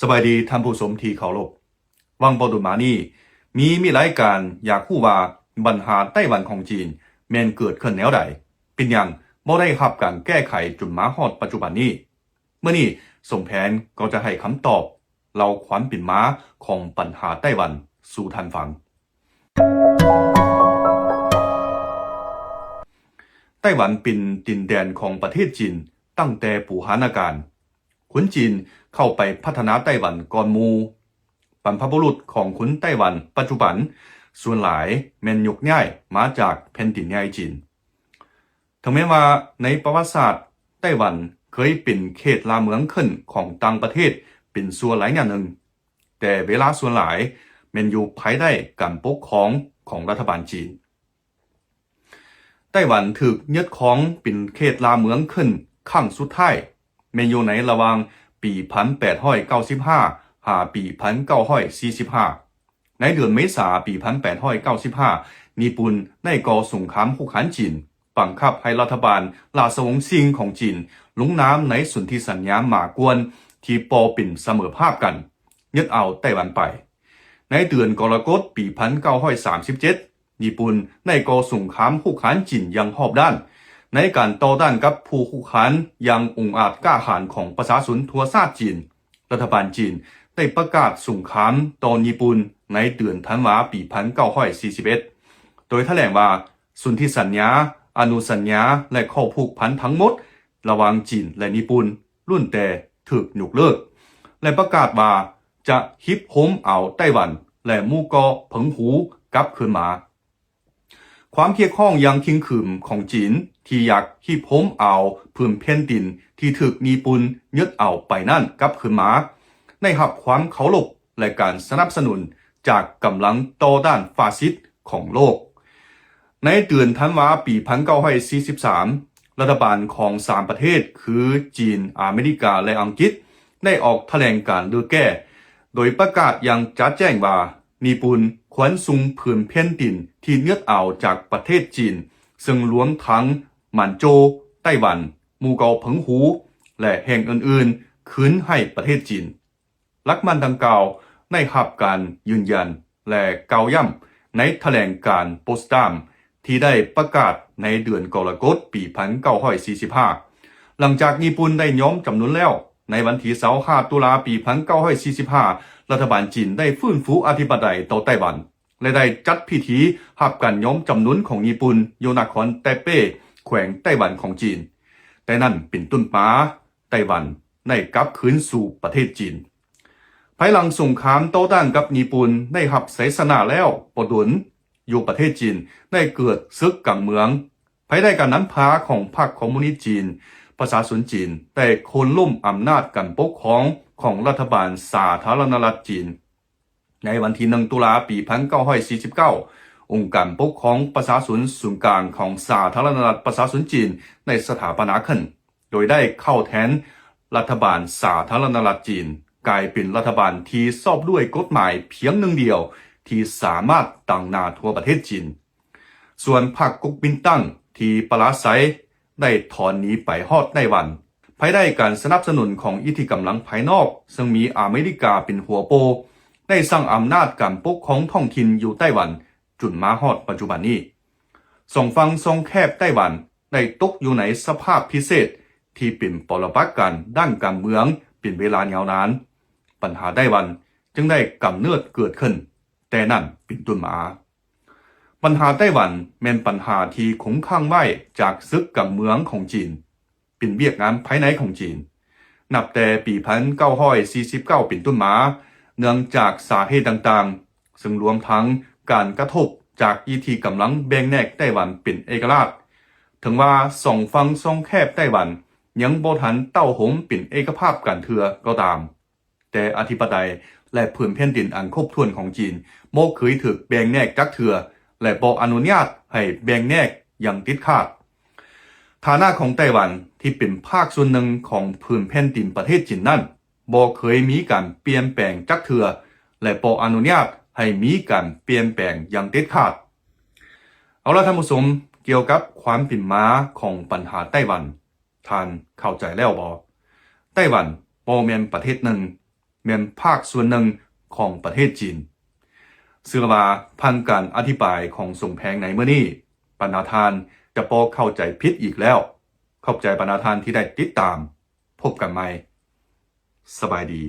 ສະບາຍດີທ່ານຜູ້ຊົມທີ່ເຄົາລົບ. ຫວ່າງບໍ່ດົນມານີ້ ມີ ມີລາຍການຢາກຮູ້ວ່າບັນຫາໄຕ້ຫວັນຂອງຈີນແມ່ນເກີດຂຶ້ນແນວໃດ? ເປັນຫຍັງບໍ່ໄດ້ຮັບການແກ້ໄຂຈົນມາຮອດປັດຈຸບັນນີ້? ມື້ນີ້ສົມແພນກໍຈະໃຫ້ຄຳຕອບ ເລົ່າຄວາມເປັນມາຂອງບັນຫາໄຕ້ຫວັນສູ່ທ່ານຟັງ. ໄຕ້ຫວັນເປັນດິນແດນຂອງປະເທດຈີນຕັ້ງແຕ່ບູຮານະການ. ຄົນຈີນເຂົ້າໄປພັດທະນາໄຕ້ຫວັນກ່ອນໝູ່. ບັນພະບຸລຸດຂອງຄົນໄຕ້ຫວັນປັດຈຸບັນສ່ວນຫຼາຍແມ່ນຍົກຍ້າຍມາຈາກແຜ່ນດິນໃຫຍ່ຈີນ. ເຖິງແມ່ນວ່າໃນປະຫວັດສາດ ໄຕ້ຫວັນເຄີຍເປັນເຂດລ່າເມືອງຂຶ້ນຂອງຕ່າງປະເທດເປັນຊົ່ວໄລຍະໜຶ່ງ, ແຕ່ເວລາສ່ວນຫຼາຍແມ່ນຢູ່ພາຍໃຕ້ການປົກຄອງຂອງລັດຖະບານຈີນ. ໄຕ້ຫວັນຖືກຍຶດຄອງເປັນເຂດລ່າເມືອງຂຶ້ນຄັ້ງສຸດທ້າຍ ແມ່ນຢູ່ໃນລະຫວ່າງປີພັນແປດຮ້ອຍເກົ້າສິບຫ້າ ຫາປີພັນເກົ້າຮ້ອຍສີ່ສິບຫ້າ. ໃນເດືອນເມສາປີພັນແປດຮ້ອຍເກົ້າສິບຫ້າ ຍີ່ປຸ່ນໄດ້ກໍ່ສົງຄາມຮຸກຮານຈີນ, ບັງຄັບໃຫ້ລັດຖະບານລາຊະວົງຊິງຂອງຈີນລົງນາມໃນສົນທິສັນຍາໝາກວນທີ່ບໍ່ເປັນສະເໝີພາບກັນ, ຍຶດເອົາໄຕ້ຫວັນໄປ. ໃນເດືອນກໍລະກົດປີພັນເກົ້າຮ້ອຍສາມສິບເຈັດ ຍີ່ປຸ່ນໄດ້ກໍ່ສົງຄາມຮຸກຮານຈີນຢ່າງຮອບດ້ານ. ໃນການຕໍ່ຕ້ານກັບຜູ້ຮຸກຮານຢ່າງອົງອາດກ້າຫານຂອງປະຊາຊົນທົ່ວຊາດຈີນ, ລັດຖະບານຈີນໄດ້ປະກາດສົງຄາມຕໍ່ຍີ່ປຸ່ນໃນເດືອນທັນວາປີພັນເກົ້າຮ້ອຍສີ່ສິບເອັດ ໂດຍຖະແຫຼງວ່າ ສົນທິສັນຍາ, ອະນຸສັນຍາ ແລະ ຂໍ້ຜູກພັນທັງໝົດລະຫວ່າງຈີນ ແລະ ຍີ່ປຸ່ນ ລ້ວນແຕ່ຖືກຍົກເລີກ ແລະ ປະກາດວ່າຈະຮິບໂຮມເອົາໄຕ້ຫວັນ ແລະ ໝູ່ເກາະເຜິງຫູກັບຄືນມາ. ຄວາມຮຽກຮ້ອງຢ່າງເຄັ່ງຂຶມຂອງຈີນທີ່ຢາກຮິບໂຮມເອົາພື້ນແຜ່ນດິນທີ່ຖືກຍີ່ປຸ່ນຍຶດເອົາໄປນັ້ນກັບຄືນມາ ໄດ້ຮັບຄວາມເຄົາລົບ ແລະ ການສະໜັບສະໜູນຈາກກຳລັງຕໍ່ຕ້ານຟາຊິດຂອງໂລກ. ໃນເດືອນທັນວາປີພັນເກົ້າຮ້ອຍສີ່ສິບສາມ ລັດຖະບານຂອງສາມປະເທດຄື ຈີນ, ອາເມລິກາ ແລະ ອັງກິດ ໄດ້ອອກຖະແຫຼງການເລີກແກ້ ໂດຍປະກາດຢ່າງຈະແຈ້ງວ່າ ຍີ່ປຸ່ນຄວນສົ່ງພື້ນແຜ່ນດິນທີ່ຍຶດເອົາຈາກປະເທດຈີນ ເຊິ່ງລວມທັງໝານໂຈ, ໄຕ້ຫວັນ, ໝູ່ເກາະເຜິງຫູ ແລະ ແຫ່ງອື່ນໆ ຄືນໃຫ້ປະເທດຈີນ. ຫຼັກໝັ້ນດັ່ງກ່າວໄດ້ຮັບການຢືນຢັນ ແລະ ກ່າວຢ້ຳໃນຖະແຫຼງການໂປດສະຕາມ ທີ່ໄດ້ປະກາດໃນເດືອນກໍລະກົດປີພັນເກົ້າຮ້ອຍສີ່ສິບຫ້າ ຫຼັງຈາກຍີ່ປຸ່ນໄດ້ຍອມຈຳນົນແລ້ວ, ໃນວັນທີຊາວຫ້າຕຸລາປີພັນເກົ້າຮ້ອຍສີ່ສິບຫ້າ ລັດຖະບານຈີນໄດ້ຟື້ນຟູອະທິປະໄຕຕໍ່ໄຕ້ຫວັນ ແລະ ໄດ້ຈັດພິທີຮັບການຍອມຈຳນົນຂອງຍີ່ປຸ່ນຢູ່ນະຄອນໄຕເປ ແຂວງໄຕ້ຫວັນຂອງຈີນ. ແຕ່ນັ້ນເປັນຕົ້ນມາ ໄຕ້ຫວັນໄດ້ກັບຄືນສູ່ປະເທດຈີນ. ພາຍຫຼັງສົງຄາມຕໍ່ຕ້ານກັບຍີ່ປຸ່ນໄດ້ຮັບໄຊຊະນະແລ້ວບໍ່ດົນ, ຢູ່ປະເທດຈີນໄດ້ເກີດເສິກກາງເມືອງ. ພາຍໃຕ້ການນຳພາຂອງພັກຄອມມູນິດຈີນ, ປະຊາຊົນຈີນໄດ້ໂຄ່ນລົ້ມອຳນາດການປົກຄອງຂອງລັດຖະບານສາທາລະນະລັດຈີນ. ໃນວັນທີໜຶ່ງຕຸລາປີພັນເກົ້າຮ້ອຍສີ່ສິບເກົ້າ ອົງການປົກຄອງປະຊາຊົນສູນກາງຂອງສາທາລະນະລັດປະຊາຊົນຈີນໄດ້ສະຖາປະນາຂຶ້ນ, ໂດຍໄດ້ເຂົ້າແທນລັດຖະບານສາທາລະນະລັດຈີນ, ກາຍເປັນລັດຖະບານທີ່ຊອບດ້ວຍກົດໝາຍພຽງໜຶ່ງດຽວທີ່ສາມາດຕາງໜ້າທົ່ວປະເທດຈີນ. ສ່ວນພັກກົກມິນຕັງທີ່ປະລາໄຊ ໄດ້ຖອນໜີໄປຮອດໄຕ້ຫວັນ. ພາຍໃຕ້ການສະໜັບສະໜູນຂອງອິດທິກຳລັງພາຍນອກ, ເຊິ່ງມີອາເມລິກາເປັນຫົວໂປ, ໄດ້ສ້າງອຳນາດການປົກຄອງທ້ອງຖິ່ນຢູ່ໄຕ້ຫວັນຈົນມາຮອດປັດຈຸບັນນີ້. ສອງຝັ່ງຊ່ອງແຄບໄຕ້ຫວັນໄດ້ຕົກຢູ່ໃນສະພາບພິເສດທີ່ເປັນປະລະປັກກັນດ້ານການເມືອງເປັນເວລາຍາວນານ. ບັນຫາໄຕ້ຫວັນຈຶ່ງໄດ້ກຳເນີດເກີດຂຶ້ນແຕ່ນັ້ນເປັນຕົ້ນມາ. ບັນຫາໄຕ້ຫວັນແມ່ນບັນຫາທີ່ຄົງຄ້າງໄວ້ຈາກເສິກກາງເມືອງຂອງຈີນ, ເປັນວຽກງານພາຍໃນຂອງຈີນ. ນັບແຕ່ປີພັນເກົ້າຮ້ອຍສີ່ສິບເກົ້າເປັນຕົ້ນມາ, ເນື່ອງຈາກສາເຫດຕ່າງໆ, ເຊິ່ງລວມທັງການກະທົບຈາກອິດທິກຳລັງແບ່ງແຍກໄຕ້ຫວັນເປັນເອກະລາດ, ເຖິງວ່າສອງຝັ່ງຊ່ອງແຄບໄຕ້ຫວັນຍັງບໍ່ທັນເຕົ້າໂຮມເປັນເອກະພາບກັນເທື່ອກໍຕາມ, ແຕ່ອະທິປະໄຕ ແລະ ພື້ນແຜ່ນດິນອັນຄົບຖ້ວນຂອງຈີນບໍ່ເຄີຍຖືກແບ່ງແຍກຈັກເທື່ອ ແລະ ບໍ່ອະນຸຍາດໃຫ້ແບ່ງແຍກຢ່າງເດັດຂາດ. ຖານະຂອງໄຕ້ຫວັນທີ່ເປັນພາກສ່ວນໜຶ່ງຂອງພື້ນແຜ່ນດິນປະເທດຈີນນັ້ນ ບໍ່ເຄີຍມີການປ່ຽນແປງຈັກເທື່ອ ແລະ ບໍ່ອະນຸຍາດໃຫ້ມີການປ່ຽນແປງຢ່າງເດັດຂາດ. ເອົາລະທ່ານຜູ້ຊົມ, ກ່ຽວກັບຄວາມເປັນມາຂອງບັນຫາໄຕ້ຫວັນ, ທ່ານເຂົ້າໃຈແລ້ວບໍ່? ໄຕ້ຫວັນບໍ່ແມ່ນປະເທດໜຶ່ງ, ແມ່ນພາກສ່ວນໜຶ່ງຂອງປະເທດຈີນ. ເຊື່ອວ່າຜ່ານການອະທິບາຍຂອງສົມແພງໃນມື້ນີ້, ບັນດາທ່ານຈະບໍ່ເຂົ້າໃຈຜິດອີກແລ້ວ. ຂອບໃຈບັນດາທ່ານທີ່ໄດ້ຕິດຕາມ. ພົບກັນໃໝ່. ສະບາຍດີ.